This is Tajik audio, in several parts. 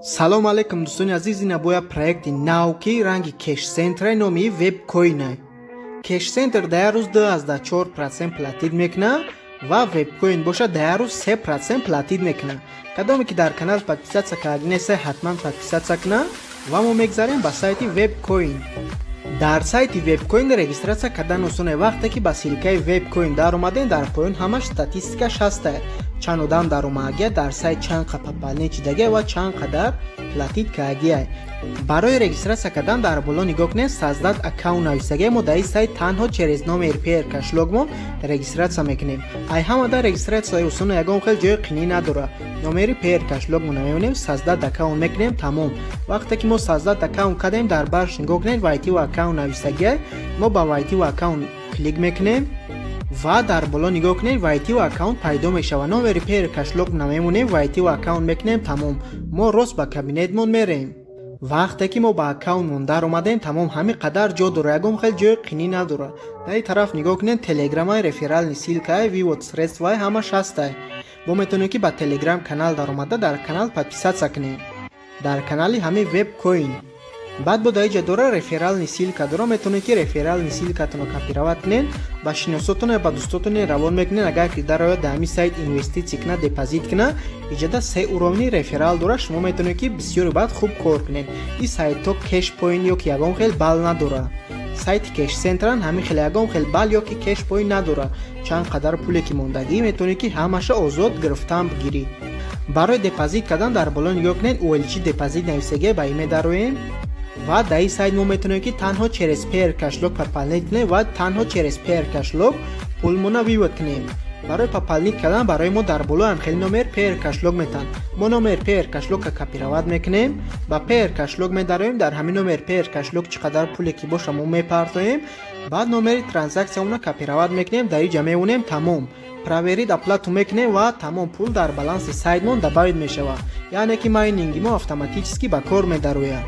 Салом алейкум, дӯстони азиз. Ина боя проекти нав, ки ранги Кэш-Центра, номи Вебкоина. Кэш-Центр дар як рӯз 2,4% платить мекуна ва Вебкоин боша, дар як рӯз 3% платить мекуна. Кадоме ки дар канал подписаться карда неста, ҳатман подписаться куна. Ва мо мегзарем ба сайти Вебкоин. Дар сайти Вебкоин регистрация кардан осоне. Вақте ки ба ссылкаи Вебкоин даромадем, дар поён ҳамаш статистикаш ҳаста: чанд одам даромадагия дар сайт, чанд қа пополнить шидагия ва чанд қадар платить кардагия. Барои регистрация кардан дар боло нигоҳ кунед, «Создать аккаунт» нависагия. Мо дар ин сайт танҳо через номери Payeer кошелёкмон регистрация мекунем. Ай ҳамада регистрацияи осона, ягон хел ҷои қинӣ надорад. Номери Payeer кошелёкмон мемонем, «Создать аккаунт» мекунем, тамом. Вақте ки мо «Создать аккаунт» кардем, дар барш нигоҳ кунед, «Войти в аккаунт» нависагия. Мо ба «Войти в аккаунт» клик мекунем ва дар боло нигоҳ кунед, «Войти в аккаунт» пайдо мешавад. Номери Payeer кошелёк намемонем, «Войти в аккаунт» мекунем, тамом. Мо рост ба кабинетмон мерем. Вақте ки мо ба аккаунтмон даромадем, тамом, ҳамин қадар ҷо дорад, ягон хел ҷои қинӣ надорад. Дар ин тараф нигоҳ кунед, телеграмаи, реферальный ссылкаи, вывод средстваи, ҳамаш ҳастай. Мо метавонем, ки ба телеграм канал даромада, дар канал подписаться кунем, дар канали ҳамин Вебкоин. Баъд бо дар иҷа дора, реферальный ссылка дора. Метавонед, ки реферальный ссылкатонро копировать кунед, ба шиносотон ё ба дӯстотоне равон мекунед. Агар ки дарояд, дар ҳамин сайт инвеститсия кунад, депозит кунад, иҷода се уровни реферал дора. Шумо метавонед, ки бисёри баъд хуб кор кунед. Ин сайтҳо кэш поинт ё ки ягон хел балл надорад. Сайти Кэш Центран ҳамин хел ягон хел балл ё ки кэш поинт надорад. Чанд қадар пуле ки мондагӣ, метавонед, ки ҳамаша озод гирифтан бигирӣ. Барои депозит кардан дар боло нигоҳ кунед, «Увеличить депозит» нависагия, ба ин медароем. Ва дар ин сайт мо метавонем, ки танҳо через Payeer кошелёк пополнить кунем ва танҳо через Payeer кошелёк пулмона вывод кунем. Барои пополнить кардан барои мо дар боло ҳам хеле номер Payeer кошелёк метаҳанд. Мо номер Payeer кошелёкка копировать мекунем, ба Payeer кошелёк медароем. Дар ҳамин номер Payeer кошелёк чӣ қадар пуле ки боша, мо мепартоем. Баъд номери транзаксиямона копировать мекунем, дар иҷа мемонем, тамом. «Проверить оплату» мекунем ва тамом, пул дар баланси сайтмон добавить мешавад, яъне ки майнинги мо автоматически ба кор медарояд.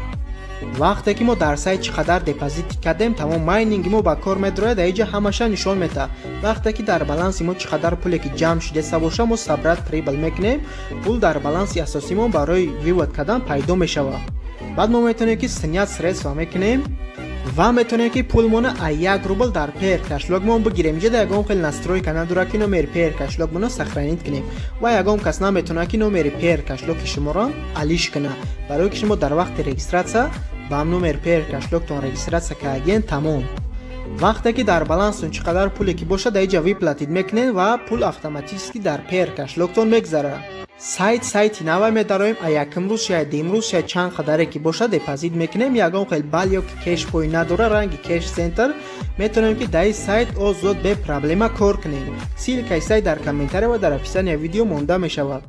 Вақте ки мо дар сайт чӣ қадар депозит кардем, тамом, майнинги мо ба кор медарояд. Дар иҷа ҳамаша нишон метаҳад. Вақте ки дар баланси мо чӣ қадар пуле ки ҷамъ шудеса боша, мо «Собрать прибыль» мекунем, пул дар баланси асосимон барои вывод кардан пайдо мешавад. Баъд мо метавонем, ки «Снять средства» мекунем ва метавонем, ки пулмона а 1 рубл дар Payeer кошелёкмон бигирем. Иҷода ягон хел настройка надорад, ки номери Payeer кошелёкмонро сохранить кунем, ва ягон кас наметавонад, ки номери Payeer кошелёки шуморо алиш кунад, барое ки шумо дар вақти регистрация ба номер Payeer кошелёктон регистрация кардагиен, тамом. Вақте ки дар баланстон чӣ қадар пуле ки бошад, дар иҷа «Выплатить» мекунед ва пул автоматически дар Payeer кошелёктон мегзарад. Сайт сайти нава медароем, а якум рӯз шояд, имрӯз шояд, чанд қадаре ки бошад, депозит мекунем. Ягон хел балл ё ки кэш поинт надора, ранги Кэш Центр. Метавонем, ки дар ин сайт озод, бе проблема кор кунем. Ссылкаи сайт дар комментария ва дар описания видео монда мешавад.